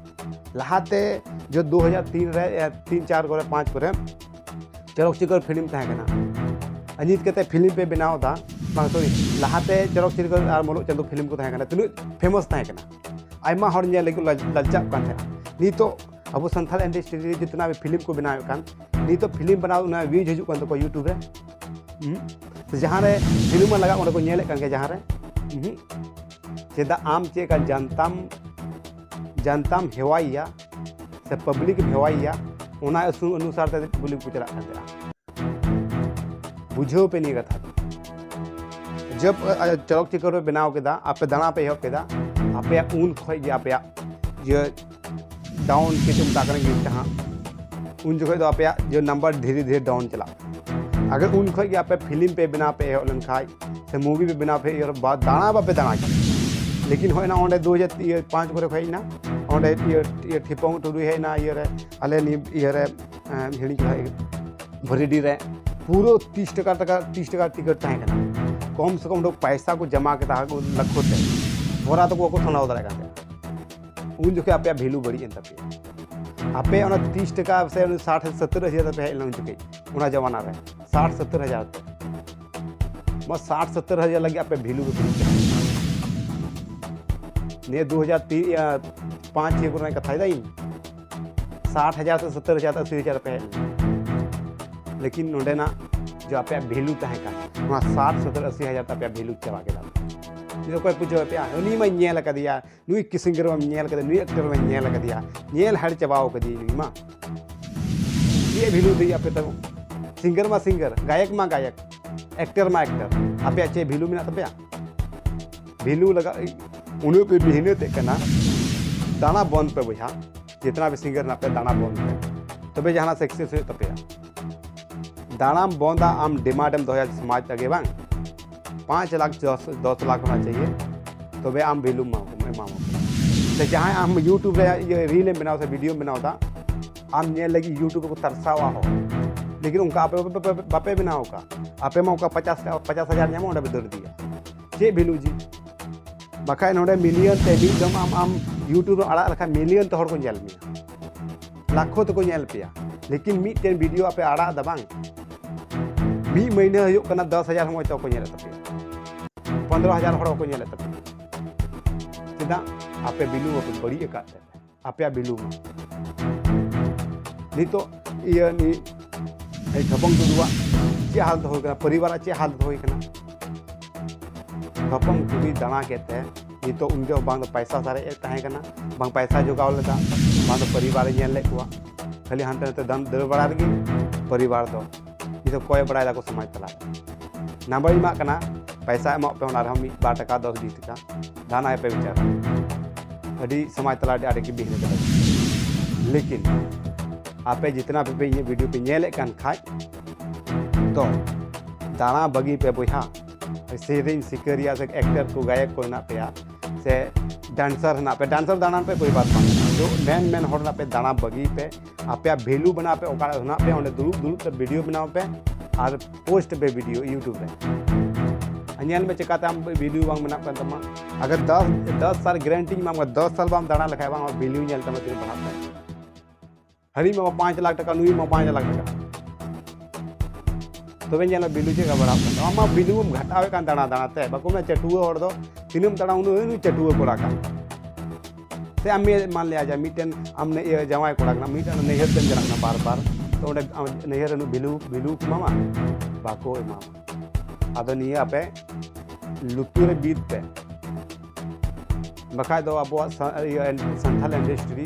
ᱞᱟᱦᱟᱛᱮ ᱡᱚ ᱫᱩ ᱦᱟᱡᱟᱨ ᱛᱤᱱ ᱨᱮ, ᱮ, ᱛᱤᱱ ᱪᱟᱨ ᱠᱚᱨᱮ, ᱯᱟᱸᱪ ᱠᱚᱨᱮ ᱪᱚᱨᱚᱠ ᱪᱤᱠᱟᱹᱲ ᱯᱷᱤᱞᱢ ᱛᱟᱦᱮᱸ ᱠᱟᱱᱟ᱾ ᱟᱹᱧᱤᱛ ᱠᱟᱛᱮ ᱯᱷᱤᱞᱢ ᱯᱮ ᱵᱮᱱᱟᱣ ᱮᱫᱟ, ᱵᱟᱝ, ᱥᱚᱨᱤ, ᱞᱟᱦᱟᱛᱮ ᱪᱚᱨᱚᱠ ᱪᱤᱠᱟᱹᱲ ᱟᱨ ᱢᱩᱞᱩᱜ ᱪᱟᱸᱫᱳ ᱯᱷᱤᱞᱢ ᱠᱚ ᱛᱟᱦᱮᱸ ᱠᱟᱱᱟ, ᱛᱤᱱᱟᱹᱜ ᱯᱷᱮᱢᱟᱥ ᱛᱟᱦᱮᱸ ᱠᱟᱱᱟ, ᱟᱭᱢᱟ ᱦᱚᱲ ᱧᱮᱞ ᱞᱟᱹᱜᱤᱫ ᱞᱟᱡ- ᱞᱟᱞᱪᱟᱜ ᱠᱟᱱ ᱛᱟᱦᱮᱸᱱᱟ᱾ ᱱᱤᱛᱚᱜ ᱟᱵᱚ ᱥᱟᱱᱛᱟᱲ ᱤᱱᱰᱟᱥᱴᱨᱤ ᱨᱮ ᱡᱮᱛᱱᱟ ᱯᱷᱤᱞᱢ ᱠᱚ ᱵᱮᱱᱟᱣᱮᱫ ᱠᱟᱱ, ᱱᱤᱛᱚᱜ ᱯᱷᱤᱞᱢ ᱵᱮᱱᱟᱣ ᱚᱱᱟ ᱵᱷᱤᱭᱩᱡᱽ ᱦᱤᱡᱩᱜ ᱠᱟᱱ ᱛᱟᱠᱚᱣᱟ YouTube ᱨᱮ᱾ ᱦᱩᱸ? ᱥᱮ ᱡᱟᱦᱟᱸ ᱨᱮ ᱯᱷᱤᱞᱢ ᱢᱟ ᱞᱟᱜᱟᱜ, ᱚᱸᱰᱮ ᱠᱚ ᱧᱮᱞᱮᱫ ᱠᱟᱱ ᱜᱮᱭᱟ ᱡᱟᱦᱟᱸ ᱨᱮ᱾ ᱦᱩᱸ? ᱪᱮᱫᱟᱜ ᱟᱢ ᱪᱮᱫ ᱞᱮᱠᱟ ᱡᱟᱱᱛᱟᱢ, ᱡᱟᱱᱛᱟᱢ ᱦᱮᱣᱟᱭᱮᱭᱟ ᱥᱮ ᱯᱟᱵᱽᱞᱤᱠ ᱮᱢ ᱦᱮᱣᱟᱭᱮᱭᱟ, ᱚᱱᱟ ᱚᱱᱩᱥᱟᱨ ᱛᱮ ᱯᱟᱵᱽᱞᱤᱠ ᱠᱚ ᱪᱟᱞᱟᱜ ᱠᱟᱱ ᱛᱟᱦᱮᱸᱱᱟ᱾ ᱵᱩᱡᱷᱟᱹᱣ ᱯᱮ ᱱᱤᱭᱟᱹ ᱠᱟᱛᱷᱟ ᱫᱚ᱾ ᱡᱚᱵ, ᱟ, ᱪᱚᱨᱚᱠ ᱪᱤᱠᱟᱹᱲ ᱯᱮ ᱵᱮᱱᱟᱣ ᱠᱮᱫᱟ, ᱟᱯᱮ ᱫᱟᱬᱟ ᱯᱮ ᱮᱦᱚᱵ ᱠᱮᱫᱟ, ᱟᱯᱮᱭᱟᱜ ᱩᱱ ᱠᱷᱚᱡ ᱜᱮ ᱟᱯᱮᱭᱟᱜ ᱤᱭᱟᱹ ᱰᱟᱣᱩᱱ ᱪᱮᱫ ᱠᱚ ᱢᱮᱛᱟᱜ ᱠᱟᱱᱟ, ᱤᱭᱟᱹ ᱡᱟᱦᱟᱸ ᱩᱱ ᱡᱚᱠᱷᱚᱡ ᱫᱚ ᱟᱯᱮᱭᱟᱜ ᱡᱮ ᱱᱟᱢᱵᱟᱨ ᱫᱷᱤᱨᱮ ᱫᱷᱤᱨᱮ ᱰᱟᱣᱩᱱ ᱪᱟᱞᱟᱜ᱾ ᱟᱜᱟᱨ ᱩᱱ ᱠᱷᱚᱡ ᱜᱮ ᱟᱯᱮ ᱯᱷᱤᱞᱢ ᱯᱮ ᱵᱮᱱᱟᱣ ᱯᱮ ᱮᱦᱚᱵ ᱞᱮᱱᱠᱷᱟᱡ ᱥᱮ ᱢᱩᱵᱷᱤ ᱯᱮ ᱵᱮᱱᱟᱣ ᱯᱮ ᱮᱦᱚᱵ, ᱵᱟ- ᱫᱟᱬᱟ ᱵᱟᱯᱮ ᱫᱟᱬᱟ ᱠᱮᱭᱟ᱾ ᱞᱮᱠᱤᱱ ᱦᱚᱸᱜᱼᱚᱭ ᱱᱟ ᱚᱸᱰᱮ ᱫᱩ ᱦᱟᱡᱟᱨ ᱤᱭᱟᱹ ᱯᱟᱸᱪ ᱠᱚᱨᱮ ᱠᱷᱚᱡ ᱦᱮᱡ ᱮᱱᱟ, ᱚᱸᱰᱮ ᱤᱭᱟᱹ ᱤᱭᱟᱹ ᱴᱷᱤᱯᱚᱝ ᱴᱩᱰᱩᱭ ᱦᱮᱡ ᱮᱱᱟ ᱤᱭᱟᱹ ᱨᱮ, ᱟᱞᱮ ᱱᱤᱭᱟᱹ ᱤᱭᱟᱹ ᱨᱮ, ᱮᱸ, ᱦᱤᱲᱤᱧ ᱠᱮᱫᱟ, ᱵᱷᱟᱹᱨᱤᱰᱤ ᱨᱮ ᱯᱩᱨᱟᱹ ᱛᱤᱥ ᱴᱟᱠᱟ, ᱴᱟᱠᱟ, ᱛᱤᱥ ᱴᱟᱠᱟ ᱴᱤᱠᱤᱴ ᱛᱟᱦᱮᱸ ᱠᱟᱱᱟ᱾ ᱠᱚᱢ ᱥᱮ ᱠᱚᱢ ᱯᱚᱭᱥᱟ ᱠᱚ ᱡᱚᱢᱟ ᱠᱮᱫᱟ ᱞᱟᱠᱷᱚ ᱛᱮ, ᱵᱷᱚᱨᱟ ᱛᱟᱠᱚ ᱵᱟᱠᱚ ᱥᱟᱢᱞᱟᱣ ᱫᱟᱲᱮᱭᱟᱜ ᱠᱟᱱ ᱛᱟᱦᱮᱸᱫ᱾ ᱩᱱ ᱡᱚᱠᱷᱮᱡ ᱟᱯᱮᱭᱟᱜ ᱵᱷᱮᱞᱩ ᱵᱟᱹᱲᱤᱡ ᱮᱱ ᱛᱟᱯᱮᱭᱟ᱾ ᱟᱯᱮ ᱚᱱᱟ ᱛᱤᱥ ᱴᱟᱠᱟ ᱥᱮ ᱥᱟᱴ ᱥᱚᱛᱛᱚᱨ ᱦᱟᱡᱟᱨ ᱨᱮᱯᱮ ᱦᱮᱡ ᱞᱮᱱᱟ ᱩᱱ ᱡᱚᱠᱷᱮᱡ, ᱚᱱᱟ ᱡᱚᱢᱟᱱᱟ ᱨᱮ ᱥᱟᱴ ᱥᱚᱛᱛᱚᱨ ᱦᱟᱡᱟᱨ ᱛᱮ᱾ ᱢᱟ ᱥᱟᱴ ᱥᱚᱛᱛᱚᱨ ᱦᱟᱡᱟᱨ ᱞᱟᱹᱜᱤᱫ ᱟᱯᱮ ᱵᱷᱮᱞᱩ ᱵᱟᱹᱲᱤᱡ ᱪᱟᱵᱟ᱾ ᱱᱤᱭᱟᱹ ᱫᱩ ᱦᱟᱡᱟᱨ ᱯᱟᱸᱪ ᱪᱷᱚᱭ ᱠᱚᱨᱮᱱᱟᱜ ᱠᱟᱛᱷᱟᱭ ᱫᱟᱹᱧ, ᱥᱟᱴ ᱦᱟᱡᱟᱨ ᱥᱮ ᱥᱚᱛᱛᱚᱨ ᱦᱟᱡᱟᱨ ᱥᱮ ᱟᱥᱤ ᱦᱟᱡᱟᱨ ᱨᱮᱯᱮ ᱦᱮᱡ ᱞᱮᱱᱟ᱾ ᱞᱮᱠᱤᱱ ᱱᱚᱰᱮᱱᱟᱜ ᱡᱮ ᱟᱯᱮᱭᱟᱜ ᱵᱷᱮᱞᱩ ᱛᱟᱦᱮᱸ ᱠᱟᱱ, ᱱᱚᱣᱟ ᱥᱟᱴ ᱥᱚᱛᱛᱚᱨ ᱟᱥᱤ ᱦᱟᱡᱟᱨ ᱛᱮ ᱟᱯᱮᱭᱟᱜ ᱵᱷᱮᱞᱩ ᱪᱟᱵᱟ ᱠᱮᱫᱟ᱾ ᱡᱩᱫᱤ ᱚᱠᱚᱭ ᱯᱩᱪᱷᱟᱹᱣ ᱯᱮᱭᱟ, ᱩᱱᱤ ᱢᱟᱧ ᱧᱮᱞ ᱟᱠᱟᱫᱮᱭᱟ, ᱱᱩᱭ ᱠᱤ ᱥᱤᱝᱜᱟᱨ ᱢᱟᱢ ᱧᱮᱞ ᱟᱠᱟᱫᱮᱭᱟ, ᱱᱩᱭ ᱮᱠᱴᱟᱨ ᱢᱟᱧ ᱧᱮᱞ ᱟᱠᱟᱫᱮᱭᱟ, ᱧᱮᱞ ᱦᱟᱹᱲ ᱪᱟᱵᱟᱣ ᱠᱟᱫᱮᱭᱟ ᱱᱩᱭ ᱢᱟ᱾ ᱪᱮᱫ ᱵᱷᱮᱞᱩ ᱫᱟᱹᱭ ᱟᱯᱮ ᱛᱟᱵᱚ? ᱥᱤᱝᱜᱟᱨ ᱢᱟ ᱥᱤᱝᱜᱟᱨ, ᱜᱟᱭᱚᱠ ᱢᱟ ᱜᱟᱭᱚᱠ, ᱮᱠᱴᱟᱨ ᱢᱟ ᱮᱠᱴᱟᱨ, ᱟᱯᱮᱭᱟᱜ ᱪᱮᱫ ᱵᱷᱮᱞᱩ ᱢᱮᱱᱟᱜ ᱛᱟᱯᱮᱭᱟ? ᱵᱷᱮᱞᱩ ᱞᱟᱜᱟᱜ ᱩᱱᱟᱹᱜ ᱯᱮ ᱢᱮᱦᱱᱚᱛᱮᱫ ᱠᱟᱱᱟ, ᱫᱟᱬᱟ ᱵᱚᱱᱫ ᱯᱮ ᱵᱚᱭᱦᱟ, ᱡᱮᱛᱱᱟ ᱯᱮ ᱥᱤᱝᱜᱟᱨ ᱦᱮᱱᱟᱜ ᱯᱮ ᱫᱟᱬᱟ ᱵᱚᱱᱫ ᱯᱮ, ᱛᱚᱵᱮ ᱡᱟᱦᱟᱱᱟᱜ ᱥᱟᱠᱥᱮᱥ ᱦᱩᱭᱩᱜ ᱛᱟᱯᱮᱭᱟ᱾ ᱫᱟᱬᱟᱢ ᱵᱚᱱᱫᱟ, ᱟᱢ ᱰᱤᱢᱟᱱᱰ ᱮᱢ ᱫᱚᱦᱚᱭᱟ ᱥᱚᱢᱟᱡᱽ ᱞᱟᱹᱜᱤᱫ ᱵᱟᱝ, ᱯᱟᱸᱪ ᱞᱟᱠᱷ ᱫᱚᱥ, ᱫᱚᱥ ᱞᱟᱠᱷ ᱦᱳᱱᱟ ᱪᱟᱦᱤᱭᱮ, ᱛᱚᱵᱮ ᱟᱢ ᱵᱷᱮᱞᱩᱢ ᱮᱢᱟᱢᱟ, ᱮᱢᱟᱢᱟ᱾ ᱥᱮ ᱡᱟᱦᱟᱸᱭ ᱟᱢ YouTube ᱨᱮ ᱤᱭᱟᱹ ᱨᱤᱞ ᱮᱢ ᱵᱮᱱᱟᱣ ᱥᱮ ᱵᱷᱤᱰᱤᱭᱳᱢ ᱵᱮᱱᱟᱣ ᱮᱫᱟ, ᱟᱢ ᱧᱮᱞ ᱞᱟᱹᱜᱤᱫ YouTube ᱨᱮᱠᱚ ᱛᱟᱨᱥᱟᱣᱟ ᱦᱚᱲ, ᱞᱮᱠᱤᱱ ᱚᱱᱠᱟ ᱟᱯᱮ ᱵᱟᱯᱮ, ᱵᱟᱯᱮ, ᱵᱟᱯᱮ ᱵᱮᱱᱟᱣ ᱟᱠᱟᱫ᱾ ᱟᱯᱮ ᱢᱟ ᱚᱱᱠᱟ ᱯᱚᱪᱟᱥ, ᱯᱚᱪᱟᱥ ᱦᱟᱡᱟᱨ ᱧᱟᱢᱚᱜ, ᱚᱸᱰᱮ ᱯᱮ ᱫᱟᱹᱲ ᱤᱫᱤᱭᱟ᱾ ᱪᱮᱫ ᱵᱷᱮᱞᱩ ᱡᱤ? ᱵᱟᱠᱷᱟᱡ ᱱᱚᱰᱮ ᱢᱤᱞᱤᱭᱚᱱ ᱛᱮ ᱢᱤᱫ ᱫᱚᱢ ᱟᱢ, ᱟᱢ YouTube ᱨᱮ ᱟᱲᱟᱜ ᱞᱮᱠᱷᱟᱱ ᱢᱤᱞᱤᱭᱚᱱ ᱛᱮ ᱦᱚᱲ ᱠᱚ ᱧᱮᱞ ᱢᱮᱭᱟ, ᱞᱟᱠᱷᱚ ᱛᱮᱠᱚ ᱧᱮᱞ ᱯᱮᱭᱟ᱾ ᱞᱮᱠᱤᱱ ᱢᱤᱫᱴᱮᱱ ᱵᱷᱤᱰᱤᱭᱳ ᱟᱯᱮ ᱟᱲᱟᱜ ᱮᱫᱟ ᱵᱟᱝ, ᱢᱤᱫ ᱢᱟᱹᱦᱱᱟᱹ ᱦᱩᱭᱩᱜ ᱠᱟᱱᱟ ᱫᱚᱥ ᱦᱟᱡᱟᱨ ᱦᱚᱲ ᱦᱚᱭᱛᱳ ᱠᱚ ᱧᱮᱞᱮᱫ ᱛᱟᱯᱮᱭᱟ, ᱯᱚᱱᱫᱽᱨᱚ ᱦᱟᱡᱟᱨ ᱦᱚᱲ ᱦᱚᱸᱠᱚ ᱧᱮᱞᱮᱫ ᱛᱟᱯᱮᱭᱟ᱾ ᱪᱮᱫᱟᱜ? ᱟᱯᱮ ᱵᱷᱮᱞᱩ ᱵᱟᱯᱮ ᱵᱟᱹᱲᱤᱡ ᱟᱠᱟᱫ ᱛᱮ᱾ ᱟᱯᱮᱭᱟᱜ ᱵᱷᱮᱞᱩ ᱢᱟ᱾ ᱱᱤᱛᱚᱜ ᱤᱭᱟᱹ ᱱᱤ-, ᱮᱭ ᱴᱷᱟᱯᱚᱝ ᱴᱩᱰᱩᱣᱟᱜ ᱪᱮᱫ ᱦᱟᱞᱚᱛ ᱦᱩᱭ ᱠᱟᱱᱟ, ᱯᱚᱨᱤᱵᱟᱨᱟᱜ ᱪᱮᱫ ᱦᱟᱞᱚᱛ ᱦᱩᱭ ᱠᱟᱱᱟ? ᱴᱷᱟᱯᱚᱝ ᱴᱩᱰᱩᱭ ᱫᱟᱬᱟ ᱠᱮᱫ ᱛᱮ ᱱᱤᱛᱚᱜ ᱩᱱᱤ ᱫᱚ ᱵᱟᱝ ᱫᱚ ᱯᱟᱭᱥᱟ ᱥᱟᱨᱮᱡ ᱮ ᱛᱟᱦᱮᱸ ᱠᱟᱱᱟ, ᱵᱟᱝ ᱯᱟᱭᱥᱟ ᱡᱚᱜᱟᱣ ᱞᱮᱫᱟ, ᱵᱟᱝ ᱫᱚ ᱯᱚᱨᱤᱵᱟᱨᱮ ᱧᱮᱞ ᱞᱮᱫ ᱠᱚᱣᱟ, ᱠᱷᱟᱹᱞᱤ ᱦᱟᱱᱛᱮ ᱱᱟᱛᱮ ᱫᱟᱱ ᱫᱟᱹᱲ ᱵᱟᱲᱟ ᱨᱮᱜᱮ ᱯᱚᱨᱤᱵᱟᱨ ᱫᱚ ᱱᱤᱛᱚᱜ ᱠᱚᱭ ᱵᱟᱲᱟᱭ ᱫᱟᱠᱚ ᱥᱚᱢᱟᱡᱽ ᱛᱟᱞᱟ ᱨᱮ᱾ ᱱᱟᱢᱵᱟᱨ ᱤᱧ ᱮᱢᱟᱜ ᱠᱟᱱᱟ, ᱯᱟᱭᱥᱟ ᱮᱢᱚᱜ ᱯᱮ, ᱚᱱᱟ ᱨᱮᱦᱚᱸ ᱢᱤᱫ ᱵᱟᱨ ᱴᱟᱠᱟ, ᱫᱚᱥ ᱵᱤᱥ ᱴᱟᱠᱟ, ᱫᱟᱱ ᱟᱭ ᱯᱮ ᱵᱮᱪᱟᱨᱟ᱾ ᱟᱹᱰᱤ ᱥᱚᱢᱟᱡᱽ ᱛᱟᱞᱟ ᱟᱹᱰᱤ ᱟᱸᱴ ᱜᱮ ᱵᱤᱜᱷᱱᱟᱹ ᱠᱟᱫᱟ᱾ ᱞᱮᱠᱤᱱ ᱟᱯᱮ ᱡᱤᱛᱱᱟ ᱯᱮ ᱤᱧᱟᱹᱜ ᱵᱷᱤᱰᱤᱭᱳ ᱯᱮ ᱧᱮᱞᱮᱫ ᱠᱟᱱ ᱠᱷᱟᱡ, ᱛᱚ ᱫᱟᱬᱟ ᱵᱟᱹᱜᱤ ᱯᱮ ᱵᱚᱭᱦᱟ᱾ ᱥᱮᱨᱮᱧ ᱥᱤᱠᱟᱹᱨᱤᱭᱟ ᱥᱮ ᱮᱠᱴᱟᱨ ᱠᱚ, ᱜᱟᱭᱚᱠ ᱠᱚ ᱦᱮᱱᱟᱜ ᱯᱮᱭᱟ, ᱥᱮ ᱰᱟᱱᱥᱟᱨ ᱦᱮᱱᱟᱜ ᱯᱮ, ᱰᱟᱱᱥᱟᱨ ᱫᱟᱬᱟᱱ ᱯᱮ, ᱠᱳᱭ ᱵᱟᱛ ᱵᱟᱝ ᱠᱟᱱᱟ᱾ ᱛᱚ ᱢᱮᱱ ᱢᱮᱱ ᱦᱚᱲ ᱦᱮᱱᱟᱜ ᱯᱮ, ᱫᱟᱬᱟ ᱵᱟᱹᱜᱤ ᱯᱮ᱾ ᱟᱯᱮᱭᱟᱜ ᱵᱷᱮᱞᱩ ᱵᱮᱱᱟᱣ ᱯᱮ, ᱚᱠᱟᱨᱮ ᱦᱮᱱᱟᱜ ᱯᱮ ᱚᱸᱰᱮ ᱫᱩᱲᱩᱵ ᱫᱩᱲᱩᱵ ᱯᱮ ᱵᱷᱤᱰᱤᱭᱳ ᱵᱮᱱᱟᱣ ᱯᱮ ᱟᱨ ᱯᱳᱥᱴ ᱯᱮ ᱵᱷᱤᱰᱤᱭᱳ ᱤᱭᱩᱴᱩᱵᱽ ᱨᱮ᱾ ᱟᱨ ᱧᱮᱞ ᱢᱮ ᱪᱮᱠᱟᱛᱮ ᱟᱢ ᱵᱷᱤᱰᱤᱭᱳ ᱵᱟᱝ ᱵᱮᱱᱟᱜ ᱠᱟᱱ ᱛᱟᱢᱟ᱾ ᱟᱜᱟᱨ ᱫᱚᱥ, ᱫᱚᱥ ᱥᱟᱞ ᱜᱮᱨᱮᱱᱴᱤᱧ ᱮᱢᱟᱢ ᱠᱟᱱᱟ, ᱫᱚᱥ ᱥᱟᱞ ᱵᱟᱢ ᱫᱟᱬᱟ ᱞᱮᱠᱷᱟᱡ ᱵᱟᱝ, ᱟᱢᱟᱜ ᱵᱷᱮᱞᱩ ᱧᱮᱞ ᱛᱟᱢᱟ ᱛᱤᱱᱟᱹᱜ ᱵᱟᱲᱦᱟᱜ ᱠᱟᱱᱟ᱾ ᱦᱟᱹᱱᱤ ᱢᱟ ᱯᱟᱸᱪ ᱞᱟᱠᱷ ᱴᱟᱠᱟ, ᱱᱩᱭ ᱢᱟ ᱯᱟᱸᱪ ᱞᱟᱠᱷ ᱴᱟᱠᱟ᱾ ᱛᱚᱵᱮ ᱧᱮᱞ ᱢᱮ ᱵᱷᱮᱞᱩ ᱪᱮᱫ ᱞᱮᱠᱟ ᱵᱟᱲᱦᱟᱣ ᱠᱟᱱ ᱛᱟᱢᱟ᱾ ᱟᱢᱟᱜ ᱵᱷᱮᱞᱩ ᱮᱢ ᱜᱷᱟᱴᱟᱣᱮᱫ ᱠᱟᱱ ᱫᱟᱬᱟ ᱫᱟᱬᱟ ᱛᱮ᱾ ᱵᱟᱠᱚ ᱢᱮᱱᱟ ᱪᱟᱹᱴᱩᱣᱟᱹ ᱦᱚᱲ ᱫᱚ ᱛᱤᱱᱟᱹᱜ ᱮᱢ ᱫᱟᱬᱟ ᱩᱱᱟᱹᱜ ᱩᱱᱤ ᱪᱟᱹᱴᱩᱣᱟᱹ ᱠᱚᱲᱟ ᱠᱟᱱ᱾ ᱥᱮ ᱟᱢ ᱢᱮ-, ᱢᱟᱱ ᱞᱤᱭᱟ ᱡᱟ ᱢᱤᱫᱴᱮᱱ ᱟᱢ ᱱᱮ-, ᱤᱭᱟᱹ ᱡᱟᱶᱟᱭ ᱠᱚᱲᱟ ᱠᱟᱱᱟ, ᱢᱤᱫᱴᱮᱱ ᱱᱟᱹᱭᱦᱟᱹᱨ ᱛᱮᱢ ᱪᱟᱞᱟᱜ ᱠᱟᱱᱟ ᱵᱟᱨ ᱵᱟᱨ, ᱛᱚ ᱚᱸᱰᱮ ᱟᱢ ᱱᱟᱹᱭᱦᱟᱹᱨ ᱨᱮ ᱵᱷᱮᱞᱩ, ᱵᱷᱮᱞᱩ ᱠᱚ ᱮᱢᱟᱢᱟ? ᱵᱟᱠᱚ ᱮᱢᱟᱢᱟ᱾ ᱟᱫᱚ ᱱᱤᱭᱟᱹ ᱟᱯᱮ ᱞᱩᱛᱩᱨ ᱨᱮ ᱵᱤᱫ ᱯᱮ, ᱵᱟᱠᱷᱟᱡ ᱫᱚ ᱟᱵᱚᱣᱟᱜ ᱥᱟ-, ᱤᱭᱟᱹ, ᱥᱟᱱᱛᱟᱞ ᱤᱱᱰᱟᱥᱴᱨᱤ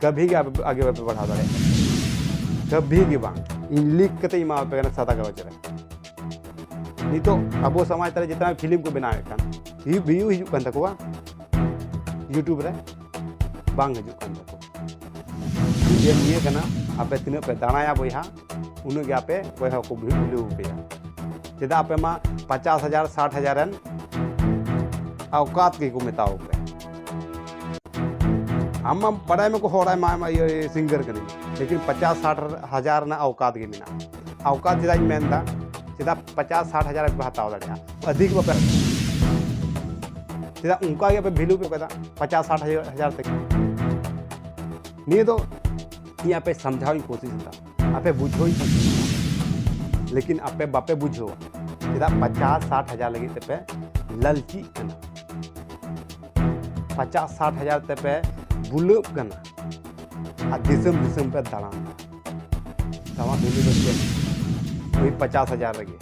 ᱠᱟᱵᱷᱤ ᱜᱮ ᱟᱜᱮ ᱵᱟᱯᱮ ᱵᱟᱲᱦᱟᱣ ᱫᱟᱲᱮᱭᱟᱜᱼᱟ, ᱠᱟᱵᱷᱤ ᱜᱮ ᱵᱟᱝ᱾ ᱤᱧ ᱞᱤᱠ ᱠᱟᱛᱮ ᱤᱧ ᱮᱢᱟ ᱯᱮ ᱠᱟᱱᱟ ᱥᱟᱫᱟ ᱠᱟᱜᱚᱡᱽ ᱨᱮ᱾ ᱱᱤᱛᱚᱜ ᱟᱵᱚ ᱥᱚᱢᱟᱡᱽ ᱛᱟᱞᱟ ᱡᱮᱛᱱᱟ ᱯᱷᱤᱞᱢ ᱠᱚ ᱵᱮᱱᱟᱣᱮᱫ ᱠᱟᱱ, ᱵᱷᱤᱭᱩ, ᱵᱷᱤᱭᱩ ᱦᱤᱡᱩᱜ ᱠᱟᱱ ᱛᱟᱠᱚᱣᱟ ᱭᱩᱴᱩᱵᱽ ᱨᱮ? ᱵᱟᱝ ᱦᱤᱡᱩᱜ ᱠᱟᱱ ᱛᱟᱠᱚᱣᱟ᱾ ᱡᱮ ᱱᱤᱭᱟᱹ ᱠᱟᱱᱟ, ᱟᱯᱮ ᱛᱤᱱᱟᱹᱜ ᱯᱮ ᱫᱟᱬᱟᱭᱟ ᱵᱚᱭᱦᱟ, ᱩᱱᱟᱹᱜ ᱜᱮ ᱟᱯᱮ ᱵᱚᱭᱦᱟ ᱠᱚ ᱵᱷᱤ-, ᱵᱷᱤᱭᱩ ᱯᱮᱭᱟ᱾ ᱪᱮᱫᱟᱜ ᱟᱯᱮ ᱢᱟ ᱯᱚᱪᱟᱥ ᱦᱟᱡᱟᱨ, ᱥᱟᱴ ᱦᱟᱡᱟᱨ ᱨᱮᱱ ᱟᱣᱠᱟᱛ ᱜᱮᱠᱚ ᱢᱮᱛᱟᱣ ᱯᱮ᱾ ᱟᱢ ᱢᱟ ᱵᱟᱰᱟᱭ ᱢᱮ ᱠᱚ ᱦᱚᱲ ᱟᱭᱢᱟ ᱟᱭᱢᱟ ᱤᱭᱟᱹ ᱥᱤᱝᱜᱟᱨ ᱠᱟᱹᱱᱟᱹᱧ, ᱞᱮᱠᱤᱱ ᱯᱚᱪᱟᱥ ᱥᱟᱴ ᱦᱟᱡᱟᱨ ᱨᱮᱱᱟᱜ ᱟᱣᱠᱟᱛ ᱜᱮ ᱢᱮᱱᱟᱜᱼᱟ᱾ ᱟᱣᱠᱟᱛ ᱪᱮᱫᱟᱜ ᱤᱧ ᱢᱮᱱᱫᱟ, ᱪᱮᱫᱟᱜ ᱯᱚᱪᱟᱥ ᱥᱟᱴ ᱦᱟᱡᱟᱨ ᱯᱮ ᱦᱟᱛᱟᱣ ᱫᱟᱲᱮᱭᱟᱜᱼᱟ? ᱟᱹᱫᱷᱤᱠ ᱵᱟᱯᱮ, ᱪᱮᱫᱟᱜ ᱚᱱᱠᱟ ᱜᱮ ᱟᱯᱮ ᱵᱷᱮᱞᱩ ᱯᱮ ᱠᱟᱫᱟ ᱯᱚᱪᱟᱥ ᱥᱟᱴ ᱦᱟᱡᱟᱨ ᱛᱮᱜᱮ? ᱱᱤᱭᱟᱹ ᱫᱚ ᱤᱧ ᱟᱯᱮ ᱥᱟᱢᱡᱷᱟᱣ ᱤᱧ ᱠᱳᱥᱤᱥ ᱮᱫᱟ, ᱟᱯᱮ ᱵᱩᱡᱷᱟᱹᱣ ᱤᱧ ᱠᱳᱥᱤᱥ ᱮᱫᱟ, ᱞᱮᱠᱤᱱ ᱟᱯᱮ ᱵᱟᱯᱮ ᱵᱩᱡᱷᱟᱹᱣᱟ᱾ ᱪᱮᱫᱟᱜ ᱯᱚᱪᱟᱥ ᱥᱟᱴ ᱦᱟᱡᱟᱨ ᱞᱟᱹᱜᱤᱫ ᱛᱮᱯᱮ ᱞᱟᱞᱪᱤᱜ ᱠᱟᱱᱟ, ᱯᱚᱪᱟᱥ ᱥᱟᱴ ᱦᱟᱡᱟᱨ ᱛᱮᱯᱮ ᱵᱩᱞᱟᱹᱜ ᱠᱟᱱᱟ ᱟᱨ ᱫᱤᱥᱚᱢ ᱫᱤᱥᱚᱢ ᱯᱮ ᱫᱟᱬᱟᱱ ᱫᱟ? ᱟᱢᱟᱜ ᱵᱷᱮᱞᱩ ᱫᱚ ᱪᱮᱫ? ᱳᱭ ᱯᱚᱪᱟᱥ ᱦᱟᱡᱟᱨ ᱨᱮᱜᱮ᱾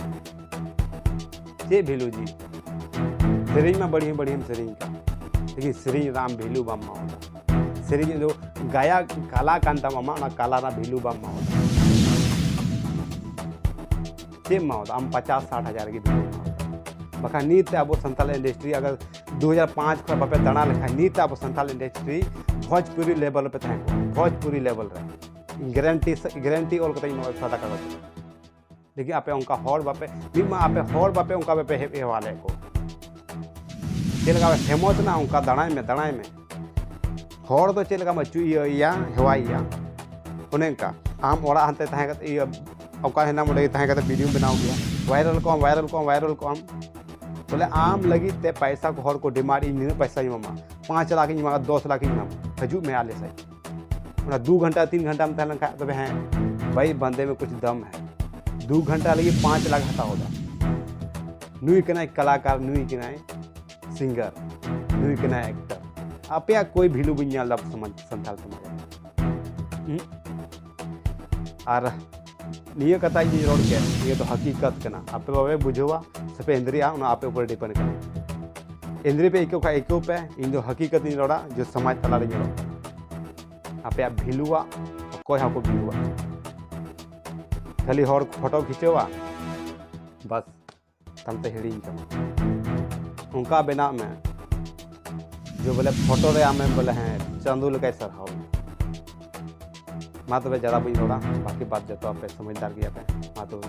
ᱪᱮᱫ ᱵᱷᱮᱞᱩ ᱡᱤ? ᱥᱮᱨᱮᱧ ᱢᱟ ᱵᱟᱹᱲᱤᱡ ᱵᱟᱹᱲᱤᱡ ᱮᱢ ᱥᱮᱨᱮᱧ ᱠᱟᱜ, ᱞᱮᱠᱤᱱ ᱥᱮᱨᱮᱧ ᱨᱮ ᱟᱢ ᱵᱷᱮᱞᱩ ᱵᱟᱢ ᱮᱢᱟᱣᱟᱫᱟ᱾ ᱥᱮᱨᱮᱧ ᱫᱚ ᱜᱟᱭᱟᱠ ᱠᱟᱞᱟ ᱠᱟᱱ ᱛᱟᱢᱟ, ᱟᱢᱟᱜ ᱚᱱᱟ ᱠᱟᱞᱟ ᱨᱮᱱᱟᱜ ᱵᱷᱮᱞᱩ ᱵᱟᱢ ᱮᱢᱟᱣᱟᱫᱟ᱾ ᱪᱮᱫ ᱮᱢ ᱮᱢᱟᱣᱟᱫᱟ? ᱟᱢ ᱯᱚᱪᱟᱥ ᱥᱟᱴ ᱦᱟᱡᱟᱨ ᱨᱮᱜᱮ ᱵᱷᱮᱞᱩ ᱮᱢᱟᱣᱟᱫᱟ᱾ ᱵᱟᱠᱷᱟᱱ ᱱᱤᱛ ᱛᱮ ᱟᱵᱚ ᱥᱟᱱᱛᱟᱲ ᱤᱱᱰᱟᱥᱴᱨᱤ ᱟᱜᱟᱨ ᱫᱩ ᱦᱟᱡᱟᱨ ᱯᱟᱸᱪ ᱠᱷᱚᱱ ᱵᱟᱯᱮ ᱫᱟᱬᱟ ᱞᱮᱠᱷᱟᱱ, ᱱᱤᱛ ᱟᱵᱚ ᱥᱟᱱᱛᱟᱲ ᱤᱱᱰᱟᱥᱴᱨᱤ ᱵᱷᱳᱡᱽᱯᱩᱨᱤ ᱞᱮᱵᱮᱞ ᱨᱮᱯᱮ ᱛᱟᱦᱮᱸ ᱠᱚᱜᱼᱟ, ᱵᱷᱳᱡᱽᱯᱩᱨᱤ ᱞᱮᱵᱮᱞ ᱨᱮ᱾ ᱜᱮᱨᱮᱱᱴᱤ ᱥᱮ ᱜᱮᱨᱮᱱᱴᱤ ᱚᱞ ᱠᱟᱛᱮ ᱤᱧ ᱮᱢᱟᱢᱟ ᱥᱟᱫᱟ ᱠᱟᱜᱚᱡᱽ ᱨᱮ᱾ ᱞᱮᱠᱤᱱ ᱟᱯᱮ ᱚᱱᱠᱟ ᱦᱚᱲ ᱵᱟᱯᱮ, ᱢᱤᱫ ᱢᱟ ᱟᱯᱮ ᱦᱚᱲ ᱵᱟᱯᱮ ᱚᱱᱠᱟ ᱵᱟᱯᱮ ᱦᱮ- ᱦᱮᱣᱟ ᱞᱮᱫ ᱠᱚ᱾ ᱪᱮᱫ ᱞᱮᱠᱟ ᱯᱮ ᱯᱷᱮᱢᱚᱥ ᱮᱱᱟ, ᱚᱱᱠᱟ ᱫᱟᱬᱟᱭ ᱢᱮ, ᱫᱟᱬᱟᱭ ᱢᱮ᱾ ᱦᱚᱲ ᱫᱚ ᱪᱮᱫ ᱞᱮᱠᱟᱢ ᱟᱹᱪᱩ ᱤᱭᱟᱹ ᱤᱭᱟ, ᱦᱮᱣᱟᱭᱮᱭᱟ, ᱚᱱᱮ ᱚᱱᱠᱟ᱾ ᱟᱢ ᱚᱲᱟᱜ ᱦᱟᱱᱛᱮ ᱛᱟᱦᱮᱸ ᱠᱟᱛᱮ ᱤᱭᱟᱹ, ᱚᱠᱟ ᱦᱮᱱᱟᱢ ᱚᱸᱰᱮ ᱜᱮ ᱛᱟᱦᱮᱸ ᱠᱟᱛᱮ ᱵᱷᱤᱰᱤᱭᱳᱢ ᱵᱮᱱᱟᱣ ᱜᱮᱭᱟ, ᱵᱷᱟᱭᱨᱟᱞ ᱠᱚᱜ ᱟᱢ, ᱵᱷᱟᱭᱨᱟᱞ ᱠᱚᱜ ᱟᱢ, ᱵᱷᱟᱭᱨᱟᱞ ᱠᱚᱜ ᱟᱢ᱾ ᱵᱚᱞᱮ ᱟᱢ ᱞᱟᱹᱜᱤᱫ ᱛᱮ ᱯᱟᱭᱥᱟ ᱠᱚ ᱦᱚᱲ ᱠᱚ ᱰᱤᱢᱟᱱᱰ, ᱤᱧ ᱱᱤᱱᱟᱹᱜ ᱯᱟᱭᱥᱟᱧ ᱮᱢᱟᱢᱟ, ᱯᱟᱸᱪ ᱞᱟᱠᱷ ᱤᱧ ᱮᱢᱟᱢᱟ, ᱫᱚᱥ ᱞᱟᱠᱷ ᱤᱧ ᱮᱢᱟᱢᱟ, ᱦᱤᱡᱩᱜ ᱢᱮ ᱟᱞᱮ ᱥᱮᱫ᱾ ᱚᱱᱟ ᱫᱩ ᱜᱷᱚᱱᱴᱟ, ᱛᱤᱱ ᱜᱷᱚᱱᱴᱟᱢ ᱛᱟᱦᱮᱸ ᱞᱮᱱᱠᱷᱟᱱ ᱛᱚᱵᱮ ᱦᱮᱸ, ᱵᱷᱟᱭ ᱵᱟᱱᱫᱮ ᱢᱮ ᱠᱩᱪᱷ ᱫᱟᱢ ᱦᱮ᱾ ᱫᱩ ᱜᱷᱚᱱᱴᱟ ᱞᱟᱹᱜᱤᱫ ᱯᱟᱸᱪ ᱞᱟᱠᱷ ᱦᱟᱛᱟᱣ ᱮᱫᱟ᱾ ᱱᱩᱭ ᱠᱟᱱᱟᱭ ᱠᱟᱞᱟᱠᱟᱨ, ᱱᱩᱭ ᱠᱟᱱᱟᱭ ᱥᱤᱝᱜᱟᱨ, ᱱᱩᱭ ᱠᱟᱱᱟᱭ ᱮᱠᱴᱟᱨ᱾ ᱟᱯᱮᱭᱟᱜ ᱠᱳᱭ ᱵᱷᱮᱞᱩ ᱵᱟᱹᱧ ᱧᱮᱞ ᱮᱫᱟ ᱥᱚᱢᱟᱡᱽ, ᱥᱟᱱᱛᱟᱲ ᱥᱚᱢᱟᱡᱽ ᱨᱮ᱾ ᱦᱩᱸ? ᱟᱨ ᱱᱤᱭᱟᱹ ᱠᱟᱛᱷᱟ ᱤᱧ ᱨᱚᱲ ᱠᱮᱫ, ᱱᱤᱭᱟᱹ ᱫᱚ ᱦᱟᱹᱠᱤᱠᱟᱛ ᱠᱟᱱᱟ᱾ ᱟᱯᱮ ᱵᱟᱯᱮ ᱵᱩᱡᱷᱟᱹᱣᱟ ᱥᱮᱯᱮ ᱮᱸᱫᱽᱨᱮᱜᱼᱟ, ᱚᱱᱟ ᱟᱯᱮ ᱩᱯᱚᱨ ᱰᱤᱯᱮᱱᱰ ᱠᱟᱱᱟ᱾ ᱮᱸᱫᱽᱨᱮ ᱯᱮ ᱟᱹᱭᱠᱟᱹᱣ ᱠᱷᱟᱡ ᱟᱹᱭᱠᱟᱹᱣ ᱯᱮ, ᱤᱧ ᱫᱚ ᱦᱟᱹᱠᱤᱠᱟᱛ ᱤᱧ ᱨᱚᱲᱟ ᱡᱮ ᱥᱚᱢᱟᱡᱽ ᱛᱟᱞᱟᱨᱮ ᱧᱮᱞᱚᱜ ᱠᱟᱱᱟ᱾ ᱟᱯᱮᱭᱟᱜ ᱵᱷᱮᱞᱩᱣᱟᱜ ᱚᱠᱚᱭ ᱦᱚᱸ ᱵᱟᱠᱚ ᱵᱷᱮᱞᱩᱣᱟᱜ᱾ ᱠᱷᱟᱹᱞᱤ ᱦᱚᱲ ᱯᱷᱳᱴᱳ ᱠᱷᱤᱪᱟᱹᱣᱟ, ᱵᱟᱥ, ᱛᱟᱭᱚᱢ ᱛᱮ ᱦᱤᱲᱤᱧ ᱛᱟᱢᱟ᱾ ᱚᱱᱠᱟ ᱵᱮᱱᱟᱜ ᱢᱮ ᱡᱮ ᱵᱚᱞᱮ ᱯᱷᱳᱴᱳ ᱨᱮ ᱟᱢᱮᱢ ᱵᱚᱞᱮ ᱦᱮᱸ ᱪᱟᱸᱫᱳ ᱞᱮᱠᱟᱭ ᱥᱟᱨᱦᱟᱣ ᱢᱮ᱾ ᱢᱟ ᱛᱚᱵᱮ ᱡᱟᱫᱟ ᱵᱟᱹᱧ ᱨᱚᱲᱟ, ᱵᱟᱠᱤ ᱵᱟᱫ ᱡᱚᱛᱚ ᱟᱯᱮ ᱥᱚᱢᱚᱡᱽᱫᱟᱨ ᱜᱮᱭᱟ ᱯᱮ᱾ ᱢᱟ ᱛᱚᱵᱮ᱾